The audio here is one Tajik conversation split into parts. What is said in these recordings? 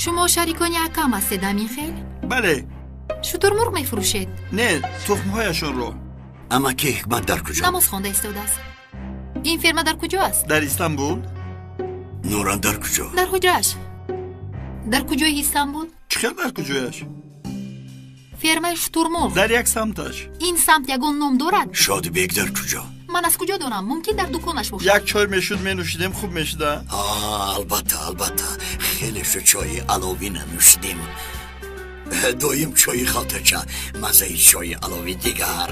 Шумо шарикони акам ҳастед, ҳамин хел? Бале. Шутурмурғ мефурӯшед? Не, тухмҳояшонро. Амаки Ҳикмат дар куҷо? Намоз хонда истодааст. Ин ферма дар куҷо аст? Дар Истанбул. Нуран дар куҷо? Дар ҳуҷрааш. Дар куҷои Истанбул? Чӣ хел дар куҷояш? Фермаи шутурмурғ. Дар як самташ. Ин самт ягон ном дорад? Шодибек дар куҷо? Ман аз куҷо донам? Мумкин дар дуконаш бошад. Як чой мешуд, менӯшидем, хуб мешуда. Албатта, албатта. Хеле шуд чойи аловӣ нанӯшидем. Доим чойи халтача, маззаи чойи аловӣ дигар.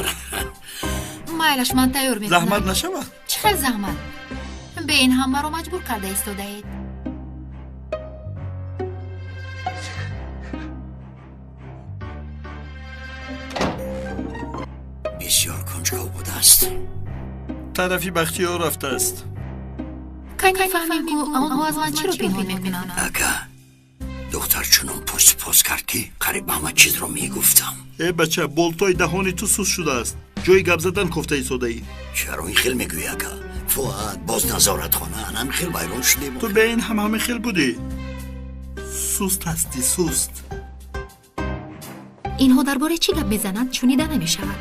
Майлаш, ман тайёр мекунам. Заҳмат нашавад? Чӣ хел заҳмат? Бе ин ҳам маро маҷбур карда истодаед. Бисёр кунҷков будааст. Тарафи Бахтиёр рафтааст. Кай фаҳмем, ку онҳо аз ман чиро пинҳон мекунанд? Ака, духтар чунон пурсупос кард, ки қариб ҳама чизро мегуфтам. Э бача, болтои даҳони ту суст шудааст. Ҷои гап задан кофта истодаӣ. Чаро ин хел мегӯӣ, ака? Фуад боз назоратхона, анам хел вайрон шудем. Ту бе ин ҳам ҳамин хел будӣ. Суст ҳастӣ, суст. Инҳо дар бораи чӣ гап мезананд, шунида намешавад.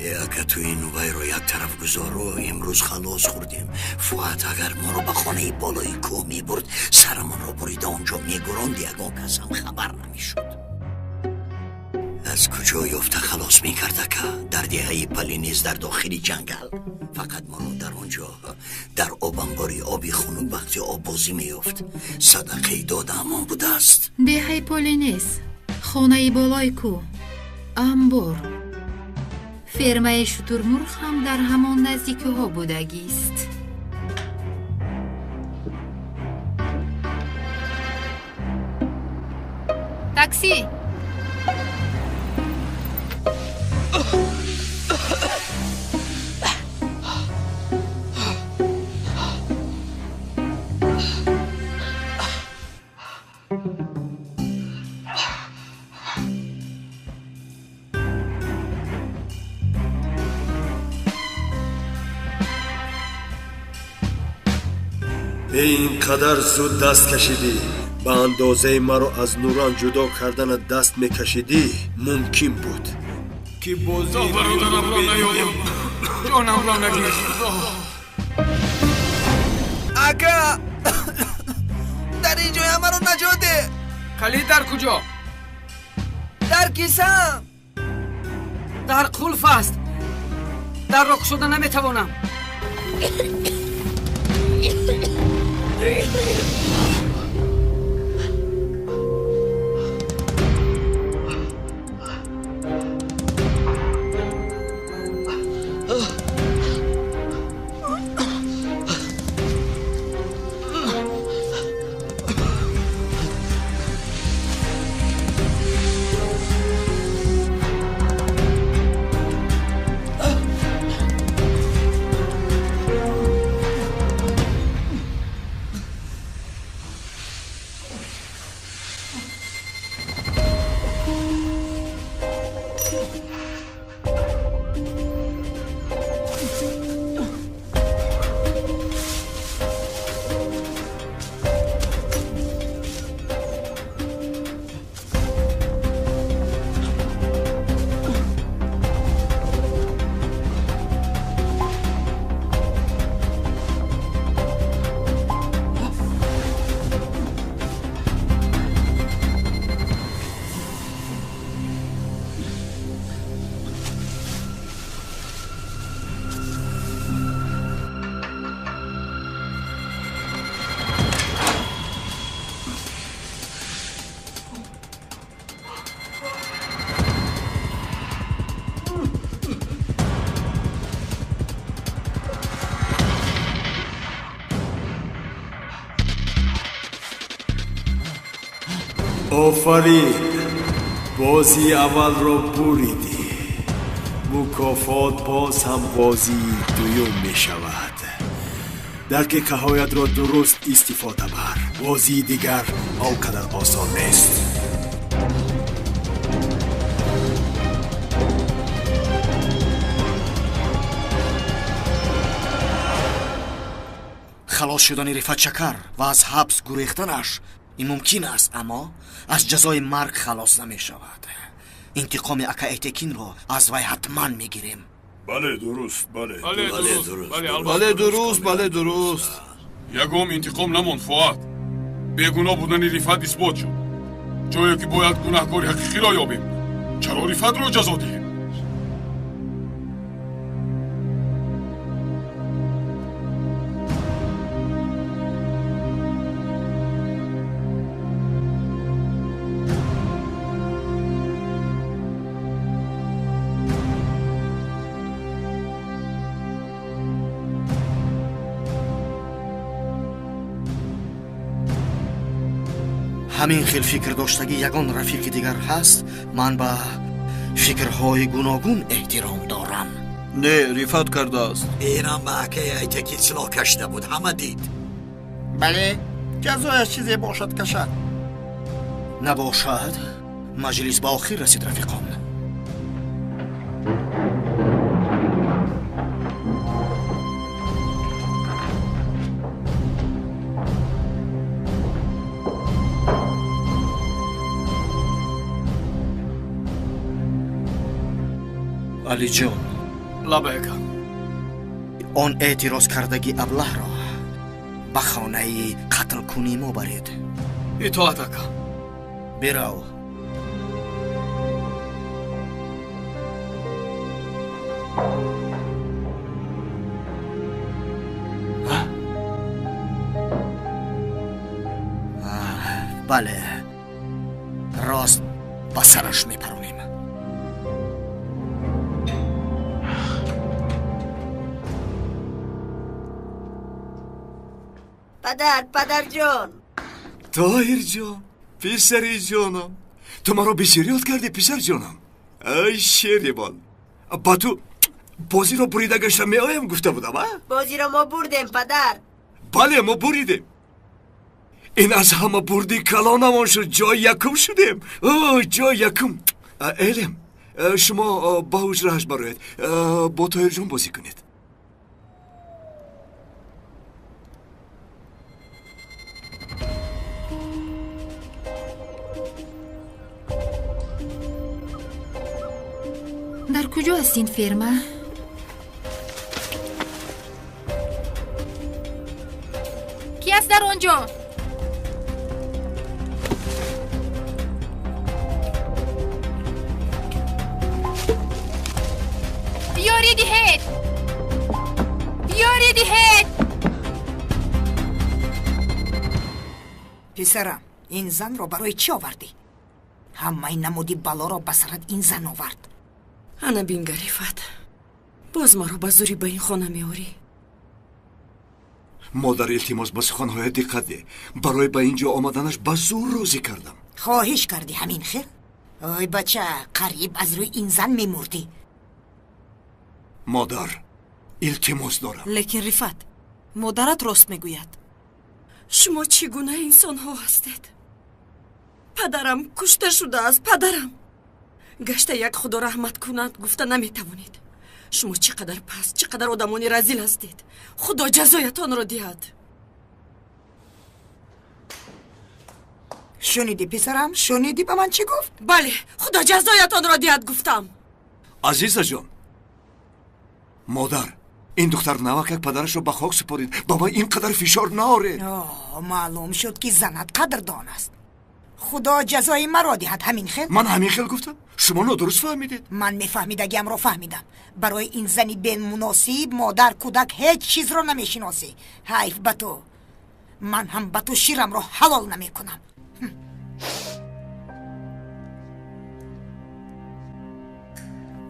Э ака, ту ин вайро як тараф гузору, имрӯз халос хӯрдем. Фуат агар моро ба хонаи болои кӯҳ мебурд, сарамонро бурида онҷо мегуронд, ягон касам хабар намешуд. Аз куҷо ёфта халос мекард, ака? Дар деҳаи Палинез, дар дохили ҷангал. Фақат моро дар он ҷо дар обанбори оби хунук вақти оббозӣ меёфт. Садақаи додаамон будааст. Деҳаи Полинез, хонаи болои кӯҳ, амбор. Фермаи шутурмурғ ҳам дар ҳамон наздикиҳо будагист. Такси! Ин қадар зуд даст кашидӣ, ба андозаи маро аз Нуран ҷудо карданат даст мекашидӣ, мумкин буд ки бозии бародарамро наёбам, ҷонамро нагир. Ака, дар ин ҷоя маро наҷот деҳ. Калид дар куҷо? Дар кисам. Дар қулф аст, дарро кушода наметавонам. Офарин, бозии аввалро буридӣ. Мукофот боз ҳам бозии дуюм мешавад. Дақиқаҳоятро дуруст истифода бар. Бозии дигар он қадар осон нест. Халос шудани Рифат Шакар ва аз ҳабс гурехтанаш Ин мумкин аст, аммо аз ҷазои марг халос намешавад. Интиқоми ака Айтекинро аз вай ҳатман мегирем. Бале, дуруст, бале. Бале, дуруст, бале, дуруст. Ягон интиқом намонд, Фуат. Бегуноҳ будани Рифат исбот шуд. Ҷое ки бояд гунаҳкори ҳақиқиро ёбем, чаро Рифатро ҷазо диҳем? Ҳамин хел фикр доштагӣ ягон рафиқи дигар ҳаст? Ман ба фикрҳои гуногун эҳтиром дорам. Не, Рифат кардааст. Инам ба акаи Айтекин силоҳ кашида буд, ҳама дид. Бале, ҷазояш чизе бошад кашад. Набошад, маҷлис ба охир расид, рафиқон. Алиҷон. Лабайка. Он эътироз кардагӣ аблаҳро ба хонаи қатлкунӣ мо баред. Итоат, ака. Бирав. Бале, рост ба сараш мепаронем. Падар, падарҷон. Тоҳирҷон, писари ҷонам, ту маро бисёр ёд кардӣ, писарҷонам. Ай шерибон, ба ту бозиро бурида гашта меоям гуфта будам, а? Бозиро мо бурдем, падар. Бале, мо буридем. Ин аз ҳама бурди калонамон шуд, ҷои якум шудем. Ҷои якум. Элем, шумо ба ҳуҷрааш бароед, бо Тоҳирҷон бозӣ кунед. Дар куҷо аст ин ферма? Ки аст дар он ҷо? Ёрӣ диҳед! Ёрӣ диҳед! Писарам, ин занро барои чӣ овардӣ? Ҳамаи намуди балоро ба сарат ин зан овард. Ана бингар, Рифат, боз маро ба зӯрӣ ба ин хона меорӣ. Модар, илтимос, ба суханҳоя диққат деҳ. Барои ба ин ҷо омаданаш ба зӯр розӣ кардам. Хоҳиш кардӣ ҳамин хел? Ой бача, қариб аз рӯи ин зан мемурдӣ. Модар, илтимос дорам. Лекин Рифат, модарат рост мегӯяд. Шумо чӣ гуна инсонҳо ҳастед? Падарам кушта шудааст, падарам. Гашта як худо раҳмат кунад гуфта наметавонед. Шумо чӣ қадар паст, чӣ қадар одамони разил ҳастед. Худо ҷазоятонро диҳад. Шунидӣ, писарам? Шунидӣ ба ман чӣ гуфт? Бале, худо ҷазоятонро диҳад гуфтам. Азизаҷон, модар, ин духтар навакак падарашро ба хок супорид. Ба вай ин қадар фишор наоред. Маълум шуд, ки занат қадрдон аст. Худо ҷазои маро диҳад ҳамин хел? Ман ҳамин хел гуфтам? Шумо нодуруст фаҳмидед. Ман мефаҳмидагиамро фаҳмидам. Барои ин зани бемуносиб модар кӯдак ҳеҷ чизро намешиносӣ. Ҳайф ба ту. Ман ҳам ба ту ширамро ҳалол намекунам.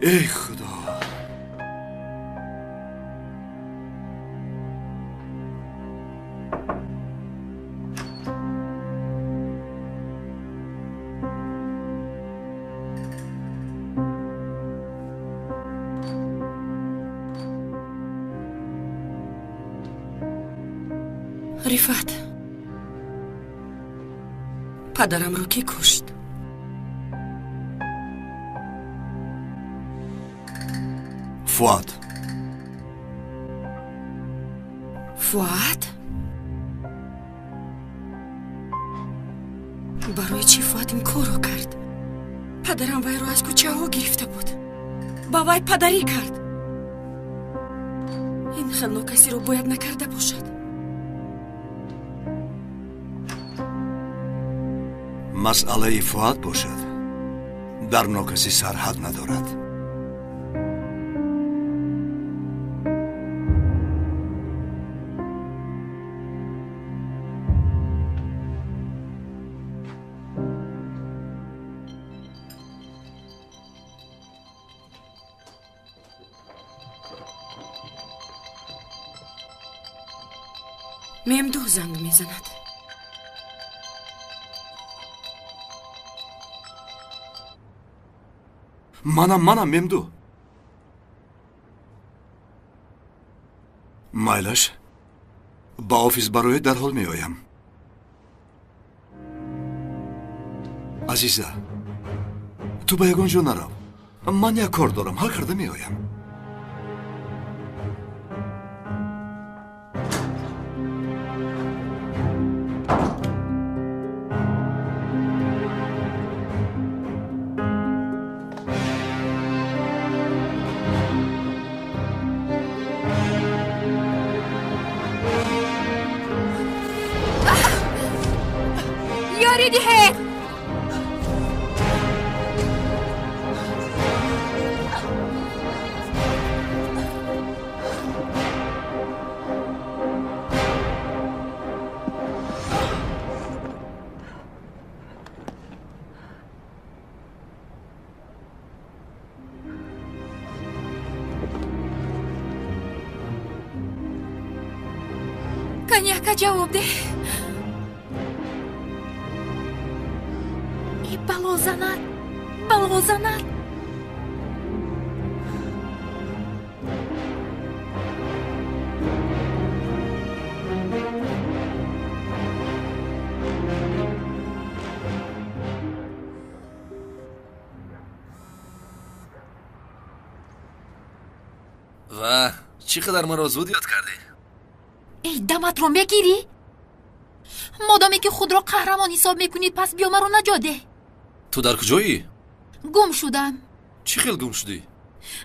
Эй худо! Рифат, падарамро кӣ кушт? Фуат. Фуат? Барои чӣ Фуат ин корро кард? Падарам вайро аз кӯчаҳо гирифта буд. Ба вай падарӣ кард. Ин хел нокасиро бояд накарда бошад. Масъалаи Фуат бошад, дар нокасӣ сарҳад надорад. Мемду занг мезанад. Манам Мемду. Майлаш, ба офис барои дарҳол меоям. Азиза, ту ба ягон ҷо нарав. Ман як кор дорам, ҳал карда меоям. Коняка ҷавоб деҳ. И бало занад, бало занад. Ва чӣ қадар маро зуд ёд кардӣ? Эй, даматро мегирӣ? Модоме ки худро қаҳрамон ҳисоб мекунӣ, пас биё маро наҷот деҳ. Ту дар куҷоӣ? Гум шудам. Чӣ хел гум шудӣ?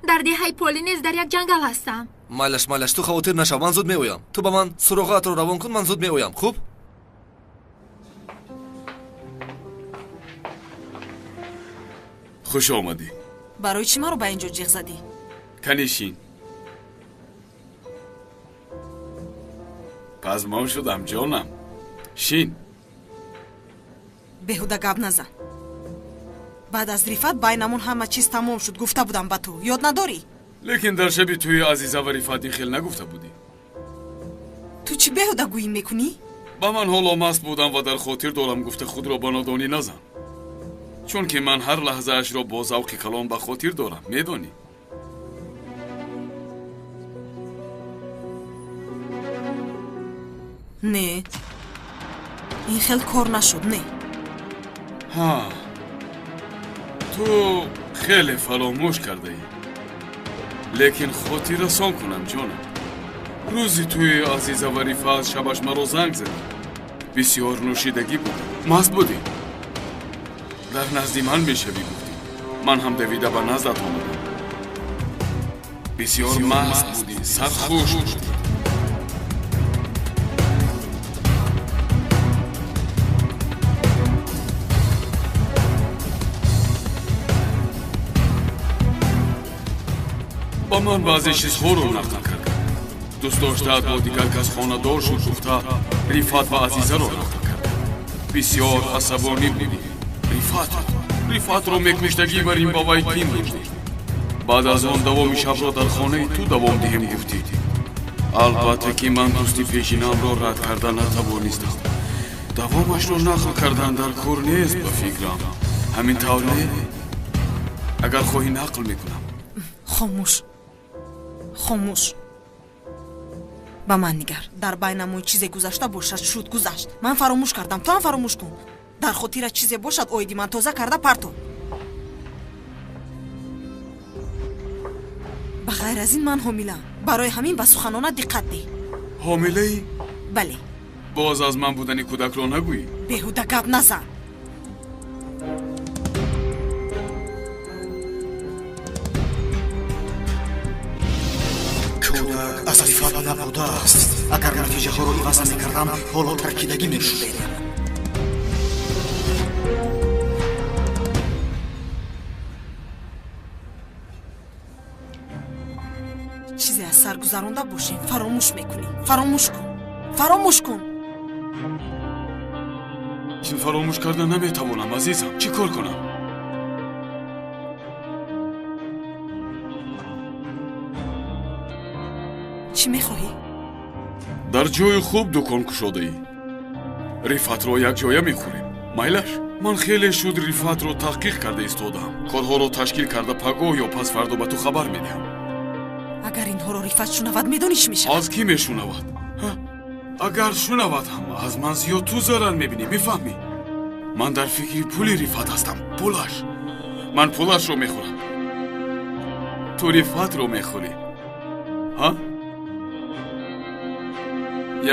Дар деҳаи Полинез дар як ҷангал ҳастам. Майлаш, майлаш, ту хавотир нашав, ман зуд меоям. Ту ба ман суроғаатро равон кун, ман зуд меоям, хуб? Хуш омадӣ. Барои чӣ маро ба ин ҷо ҷиғ задӣ? Канишин. Пазмон шудам, ҷонам. Шин. Беҳуда гап назан. Баъд аз Рифат байнамон ҳама чиз тамом шуд, гуфта будам ба ту. Ёд надорӣ? Лекин дар шаби тӯи Азиза ва Рифат ин хел нагуфта будӣ. Ту чӣ беҳуда гӯӣ мекунӣ? Ба ман ҳоло маст будам ва дар хотир дорам гуфта худро ба нодонӣ назан. Чунки ман ҳар лаҳзаашро бо завқи калон ба хотир дорам, медонӣ. Не, ин хел кор нашуд, не. Ҳа, ту хеле фаромӯш кардаӣ. Лекин хотиррасон кунам, ҷонам. Рӯзи тӯи Азиза ва Рифат шабаш маро занг задӣ. Бисёр нӯшидагӣ буд. Маст будӣ. Дар назди ман мешавӣ, гуфтӣ. Ман ҳам давида ба наздат омадам. Бисёр маст будӣ, сархуш будӣ. Ба ман баъзе чизҳоро нақл кард. Дӯст доштаат бо дигар кас хонадор шуд, гуфта Рифат ва Азизаро нақл кард. Бисёр асабонӣ будӣ. Рифатро мекуштагӣ бар ин ба вай кин доштӣ. Баъд аз он давоми шабро дар хонаи ту давом диҳем гуфтӣ. Албатта ки ман дӯсти пешинамро рад карда натавонистам. Давомашро нақл кардан дар кор нест ба фикрам. Ҳамин тавр не? Агар хоҳӣ нақл мекунам. Хомӯш, хомӯш. Ба ман нигар. Дар байнамон чизе гузашта бошад, шуд, гузашт. Ман фаромӯш кардам, ту ҳам фаромӯш кун. Дар хотира чизе бошад, оиди ман тоза карда парто. Ба ғайр аз ин ман ҳомилаам. Барои ҳамин ба суханона диққат деҳ. Ҳомилаӣ? Бале. Боз аз ман будани кӯдакро нагӯӣ? Беҳуда гап назан. Кӯдак аз Рифат набудааст. Агар натиҷаҳоро иваз намекардам, ҳоло таркидагӣ мешудем. Чизе аз сар гузаронда бошем, фаромӯш мекунӣ. Фаромӯш кун, фаромӯш кун. Ин фаромӯш карда наметавонам, азизам. Чӣ кор кунам? Чӣ мехоҳӣ? Дар ҷои хуб дукон кушодаӣ. Рифатро якҷоя мехӯрем. Майлаш? Ман хеле шуд Рифатро таҳқиқ карда истодаам. Корҳоро ташкил карда пагоҳ ё пас фардо ба ту хабар медиҳам. Агар инҳоро Рифат шунавад, медонӣ чӣ мешавад? Аз кӣ мешунавад? Агар шунавад ҳам, аз ман зиёд ту зарар мебинӣ, мефаҳмӣ? Ман дар фикри пули Рифат ҳастам. Пулаш. Ман пулашро мехӯрам. Ту Рифатро мехӯрӣ. Ҳа?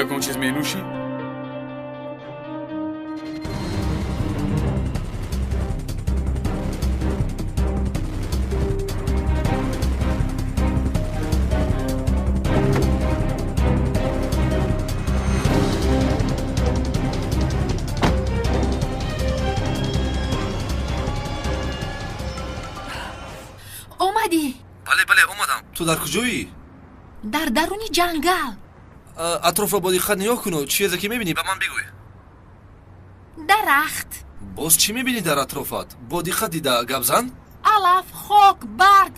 Ягон чиз менӯшӣ? Омадӣ? Бале, бале, омадам. Ту дар куҷоӣ? Дар даруни ҷангал. Атрофро бо диққат нигоҳ куну чизе ки мебинӣ ба ман бигӯй. Дарахт. Боз чӣ мебинӣ дар атрофат? Бо диққат дида гап зан. Алаф, хок, барг,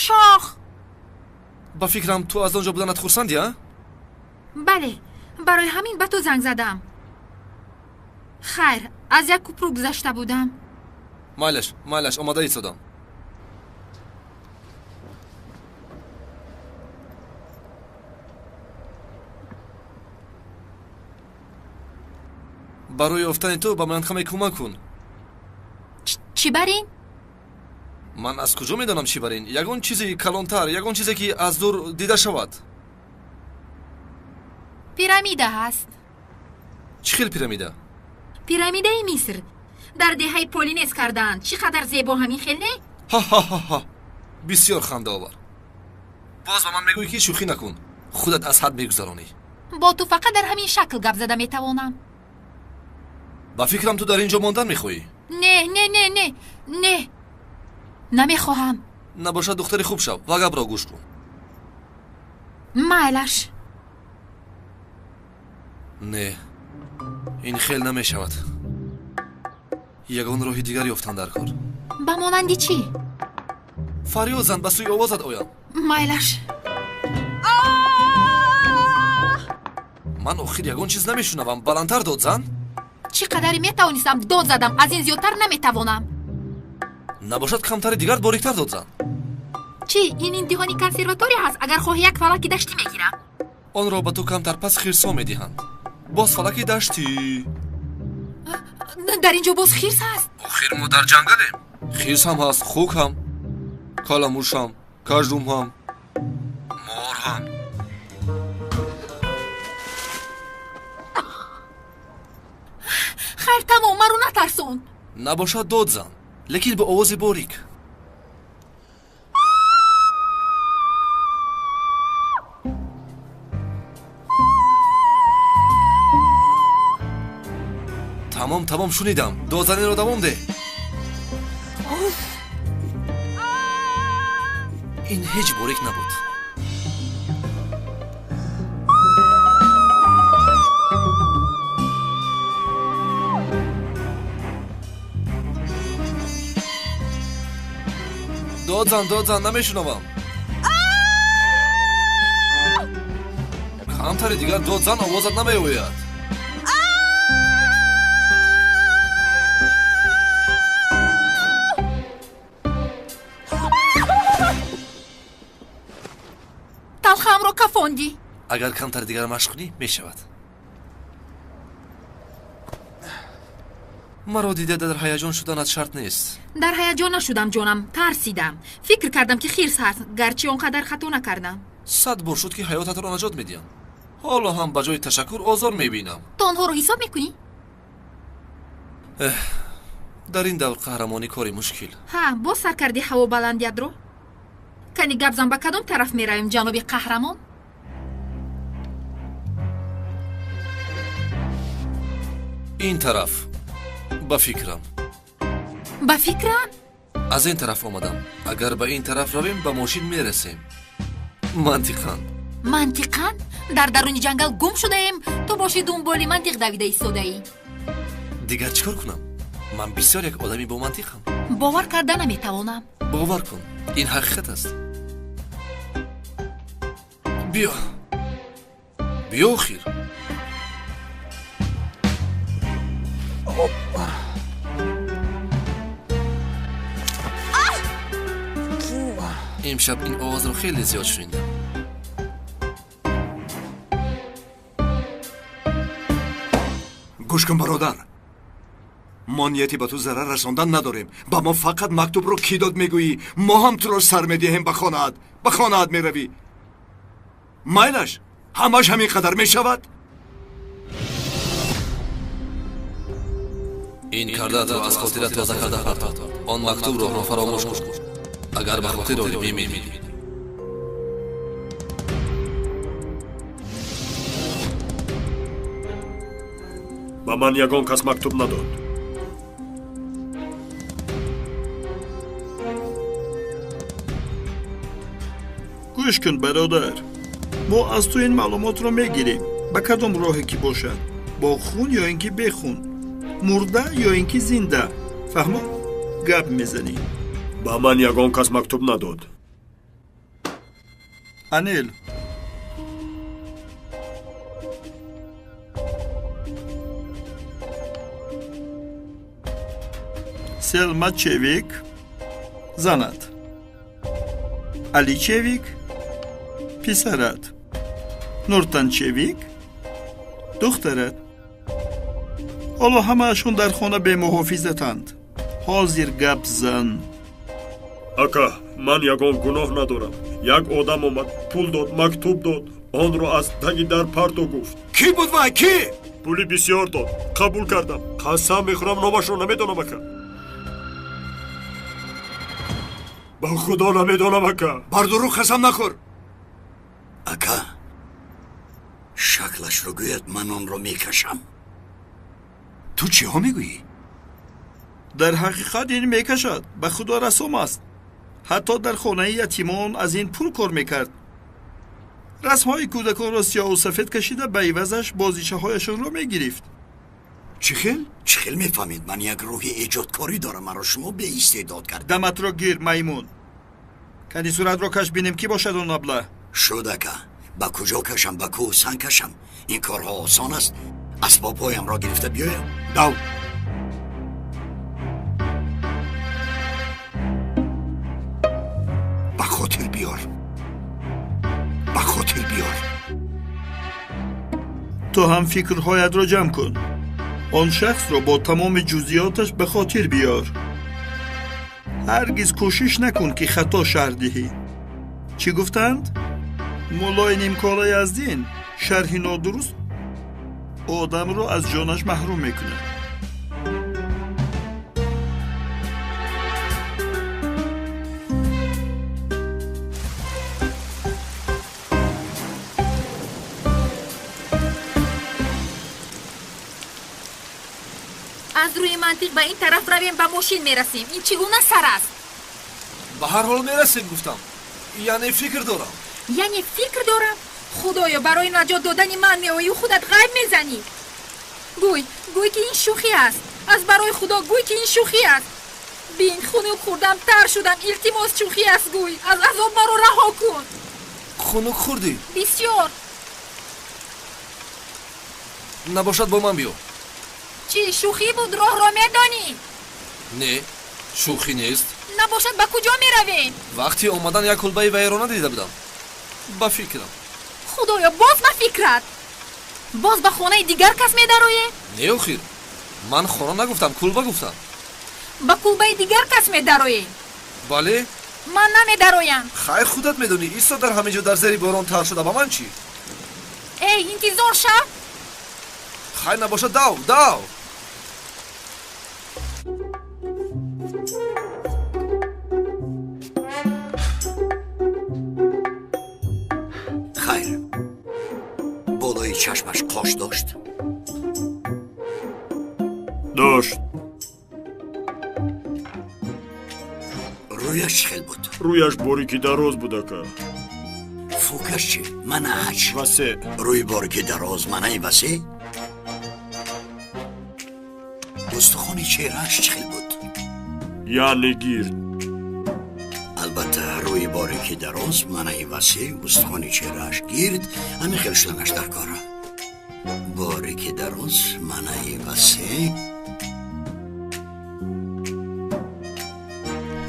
шох. Ба фикрам, ту аз он ҷо буданат хурсандӣ, а? Бале, барои ҳамин ба ту занг задам. Хайр, аз як кӯпру гузашта будам. Майлаш, майлаш, омада истодам. Барои ёфтани ту ба ман каме кӯмак кун. Чӣ бар ин? Ман аз куҷо медонам чӣ бар ин? Ягон чизи калонтар, ягон чизе ки аз дур дида шавад. Пирамида ҳаст. Чӣ хел пирамида? Пирамидаи Миср. Дар деҳаи Полинез кардаанд. Чӣ қадар зебо, ҳамин хел не? Ҳа-ҳа-ҳа-ҳа, бисёр хандаовар. Боз ба ман мегӯӣ, ки шӯхӣ накун. Худат аз ҳад мегузаронӣ. Бо ту фақат дар ҳамин шакл гап зада метавонам. Ба фикрам, ту дар ин ҷо мондан мехоҳӣ. Не, не, не, не, не, намехоҳам. Набошад, духтари хуб шав ва гапро гӯш кун. Майлаш. Не, ин хел намешавад. Ягон роҳи дигар ёфтан дар кор. Ба монанди чӣ? Фарёд зан, ба сӯи овозат оям. Майлаш. Ман охир ягон чиз намешунавам. Баландтар дод зан. Чӣ қадаре метавонистам дод задам, аз ин зиёдтар наметавонам. Набошад, камтари дигар бориктар дод зан. Чӣ, ин имтиҳони консерватория ҳаст? Агар хоҳӣ, як фалаки даштӣ мегирам. Онро ба ту камтар пас хирсҳо медиҳанд. Боз фалаки даштӣ. Дар ин ҷо боз хирс ҳаст? Охир мо дар ҷангалем. Хирс ҳам ҳаст, хук ҳам, каламуш ҳам, каждум ҳам, мор ҳам. Хайр, тамом, маро натарсон. Набошад, дод зан, лекин бо овози борик. Тамом, тамом, шунидам. Додзаниро давом деҳ. Ин ҳеҷ борик набуд. Дод зан, дод зан, намешунавам. Камтари дигар дод зан, овозат намеояд. Талхаамро кафондӣ. Агар камтари дигар машқ кунӣ, мешавад. Маро дида дар ҳаяҷон шуданат шарт нест. Дар ҳаяҷон нашудам, ҷонам, тарсидам. Фикр кардам, ки хирс ҳаст, гарчи он қадар хато накардам. 100 бор шуд, ки ҳаётатро наҷот медиҳам. Ҳоло ҳам ба ҷои ташаккур озор мебинам. Ту онҳоро ҳисоб мекунӣ? Дар ин давр қаҳрамонӣ кори мушкил. Ҳа, боз сар кардӣ ҳавобаландиятро. Кани гап зан, ба кадом тараф меравем, ҷаноби қаҳрамон? Ин тараф, ба фикрам. Ба фикрам? Аз ин тараф омадам. Агар ба ин тараф равем, ба мошин мерасем. Мантиқан. Мантиқан? Дар даруни ҷангал гум шудаем, ту боши дунболи мантиқ давида истодаӣ. Дигар чӣ кор кунам? Ман бисёр як одами бомантиқам. Бовар карда наметавонам. Бовар кун, ин ҳақиқат аст. Биё. Биё охир. Имшаб ин овозро хеле зиёд шунидам. Гӯш кун, бародар. Мо нияти ба ту зарар расондан надорем. Ба мо фақат мактубро кӣ дод мегӯӣ, мо ҳам туро сар медиҳем ба хонаат. Ба хонаат меравӣ. Майлаш, ҳамаш ҳамин қадар мешавад? Ин кардаатро аз хотира тоза карда партоб. Он мактубро фаромӯш кун. Агар ба хотир орӣ мемирӣ. Ба ман ягон кас мактуб надод. Гӯш кун, бародар. Мо аз ту ин маълумотро мегирем. Ба кадом роҳе ки бошад? Бо хун ё ин ки бехун? Мурда ё ин ки зинда? Фаҳмо? Гап мезанӣ. Ба ман ягон кас мактуб надод. Анел. Селма Чевик занат. Али Чевик писарат. Нуртан Чевик духтарат. Ҳоло ҳамаашон дар хона бемуҳофизатанд. Ҳозир гап зан. Ака, ман ягон гуноҳ надорам. Як одам омад, пул дод, мактуб дод. Онро аз таги дар парто гуфт. Кӣ буд вай, кӣ? Пули бисёр дод. Қабул кардам. Қасам мехӯрам, номашро намедонам, ака. Ба худо намедонам, ака. Бар дурӯғ қасам нахӯр. Ака, шаклашро гӯяд, ман онро мекашам. Ту чиҳо мегӯӣ? Дар ҳақиқат ин мекашад. Ба худо расом аст. Ҳатто дар хонаи ятимон аз ин пул кор мекард. Расмҳои кӯдаконро сиёҳу сафед кашида ба ивазаш бозичаҳояшонро мегирифт. Чӣ хел? Чӣ хел мефаҳмед? Ман як рӯҳи эҷодкорӣ дорам, маро шумо беистеъдод кард. Даматро гир, маймун. Кани суратро каш бинем, кӣ бошад он абла? Шуд, ака. Ба куҷо кашам? Ба кӯҳ санг кашам? Ин корҳо осон аст. Асбобҳоямро гирифта биёям. Дав. Ба хотир биёр. Ба хотир биёр. Ту ҳам фикрҳоятро ҷамъ кун. Он шахсро бо тамоми ҷузъиёташ ба хотир биёр. Ҳаргиз кӯшиш накун ки хато шарҳ диҳӣ. Чӣ гуфтанд? Муллои нимкораи аз дин шарҳи нодуруст одамро аз ҷонаш маҳрум мекунад. Аз рӯи мантиқ ба ин тараф равем, ба мошин мерасем. Ин чӣ гуна сар аст? Ба ҳар ҳол мерасем, гуфтам. Яъне фикр дорам. Яъне фикр дорам? Худоё, барои наҷот додани ман меоӣ, худат ғайб мезанӣ. Гӯй, гӯй ки ин шӯхӣ аст. Аз барои худо гӯй ки ин шӯхӣ аст. Бин, хунук хӯрдам, тар шудам. Илтимос, шӯхӣ аст, гӯй. Аз азоб маро раҳо кун. Хунук хӯрдӣ? Бисёр. Набошад, бо ман биё. Чӣ, шӯхӣ буд? Роҳро медонӣ? Не, шӯхӣ нест. Набошад, ба куҷо меравем? Вақти омадан як кулбаи вайрона дида будам. Ба фикрам. Худоё, боз ба фикрат. Боз ба хонаи дигар кас медароем? Не, охир. Ман хона нагуфтам, кулба гуфтам. Ба кулбаи дигар кас медароем? Бале. Ман намедароям. Хайр, худат медонӣ, исто дар ҳамин ҷо дар зери борон тар шуда, ба ман чӣ? Эй, интизор шав. Хайр, набошад, дав, дав. Чашмаш қош дошт? Дошт. Рӯяш чӣ хел буд? Рӯяш борики дароз буд, ака. Фукаш чӣ? Манааш? Васеъ. Рӯи борики дароз, манаи васеъ? Устухони чеҳрааш чӣ хел буд? Яъне гирд. Албатта, рӯи борики дароз, манаи васеъ, устухони чеҳрааш гирд, ҳамин хел шуданаш дар кора. Борики дароз, манаи васеъ.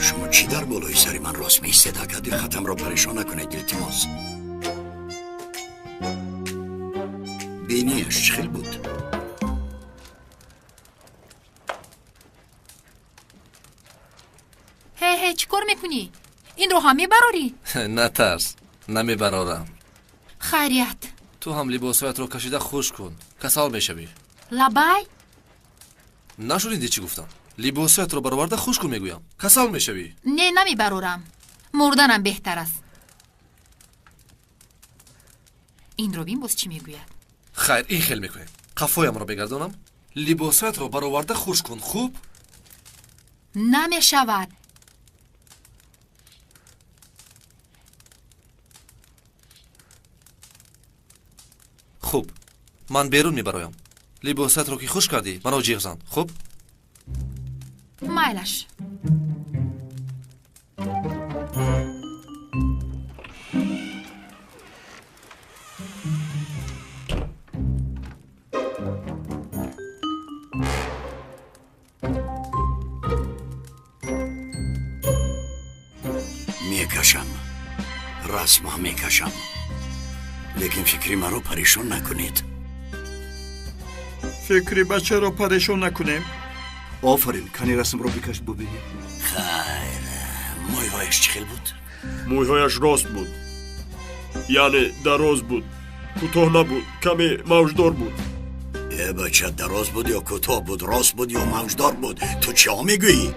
Шумо чӣ дар болои сари ман рост меистед, ака? Диққатамро парешон накунед, илтимос. Бинияш чӣ хел буд? Ҳе, ҳе, чӣ кор мекунӣ? Инро ҳам мебарорӣ? Натарс, намебарорам. Хайрият. Ту ҳам либосҳоятро кашида хушк кун, касал мешавӣ. Лабай? Нашунидӣ чӣ гуфтам? Либосҳоятро бароварда хушк кун мегӯям, касал мешавӣ. Не, намебарорам. Мурданам беҳтар аст. Инро бин, боз чӣ мегӯяд. Хайр, ин хел мекунем. Қафоямро мегардонам, либосҳоятро бароварда хушк кун, хуб? Намешавад. Хуб, ман берун мебароям. Либосатро ки хушк кардӣ, маро ҷиғ зан, хуб? Майлаш. Мекашам, расма мекашам. Лекин фикри маро парешон накунед. Фикри бачаро парешон накунем? Офарин, кани расмро бикаш бубинем. Хайр, мӯйҳояш чӣ хел буд? Мӯйҳояш рост буд, яъне дароз буд, кӯтоҳ набуд, каме мавҷдор буд. Э бача, дароз буд ё кӯтоҳ буд, рост буд ё мавҷдор буд? Ту чиҳо мегӯӣ?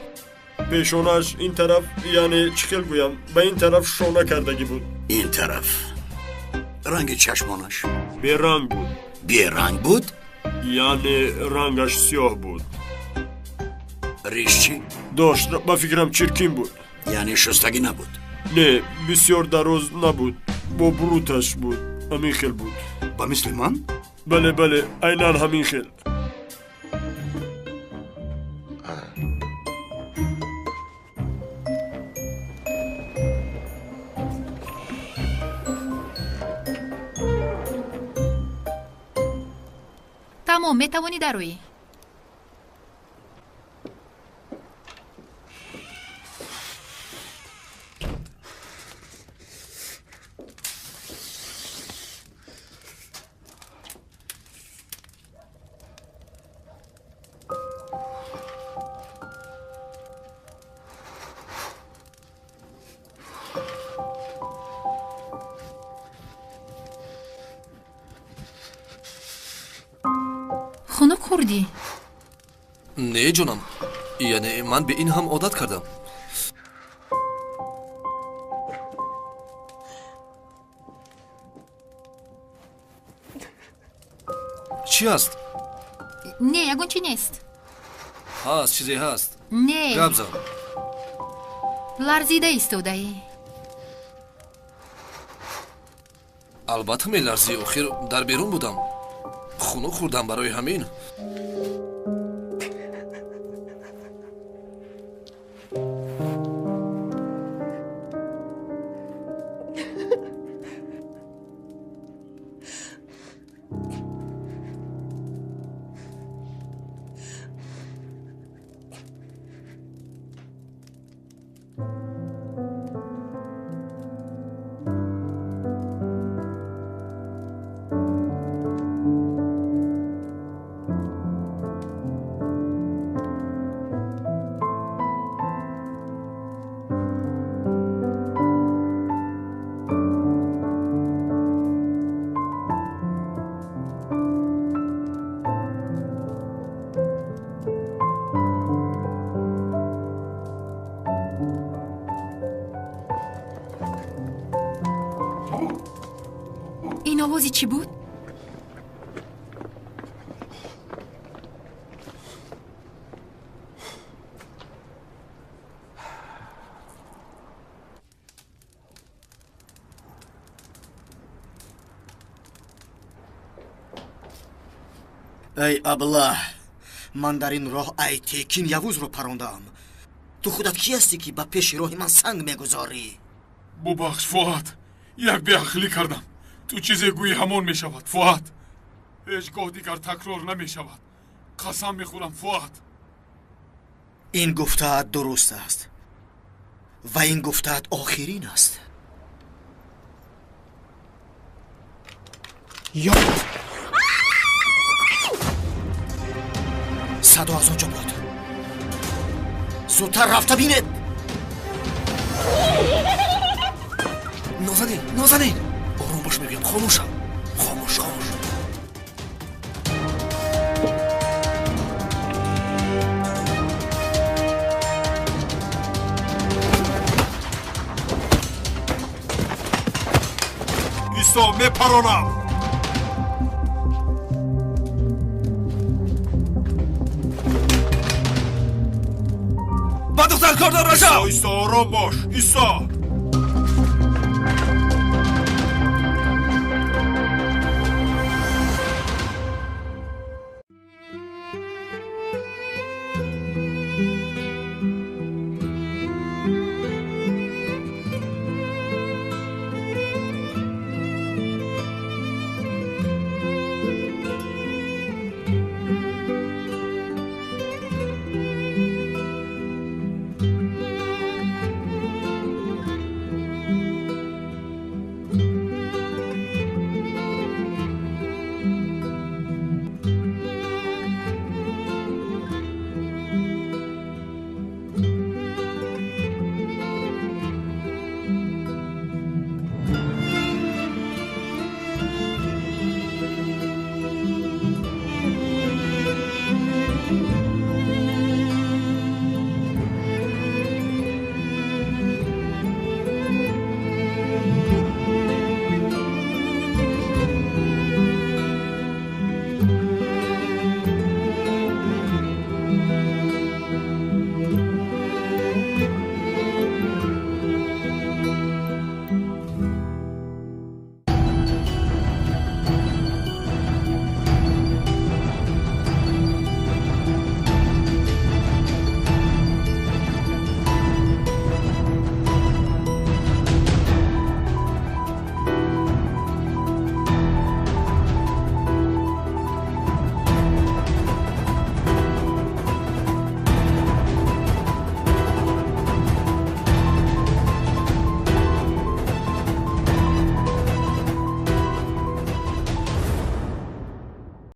Пешонаш ин тараф, яъне чӣ хел гӯям, ба ин тараф шона кардагӣ буд. Ин тараф. Ранги чашмонаш? Беранг буд. Беранг буд? Яъне рангаш сиёҳ буд. Риш чӣ? Дошт, ба фикрам чиркин буд. Яъне шустагӣ набуд? Не, бисёр дароз набуд, бо буруташ буд, ҳамин хел буд. Ба мисли ман? Бале, бале, айнан ҳамин хел. Тамом, метавонӣ дароӣ. Хунук хӯрдӣ? Не, ҷонам, яъне ман ба ин ҳам одат кардам. Чӣ аст? Не, ягон чӣ нест. Ҳаст, чизе ҳаст. Не. Гап зан. Ларзида истодаӣ. Албатта меларзӣ, охир дар берун будам. Хунук хӯрдам барои ҳамин. Ин овози чӣ буд? Эй аблаҳ, ман дар ин роҳ Айтекин Явузро парондаам. Ту худат кӣ ҳастӣ, ки ба пеши роҳи ман санг мегузорӣ? Бубахш, Фуат, як беақлӣ кардам. Ту чизе гӯӣ, ҳамон мешавад, Фуат. Ҳеҷ гоҳ дигар такрор намешавад. Қасам мехӯрам, Фуат. Ин гуфтаат дуруст аст ва ин гуфтаат охирин аст. Ё садо аз он ҷо буд. Зудтар рафта бинед. Нозанин, Нозанин, ором бош, мегӯям, хомӯшам. Хомӯш, хомӯш. Исо, мепаронам. Ба духтар кордор нашав. Исо, ором бош, Исо.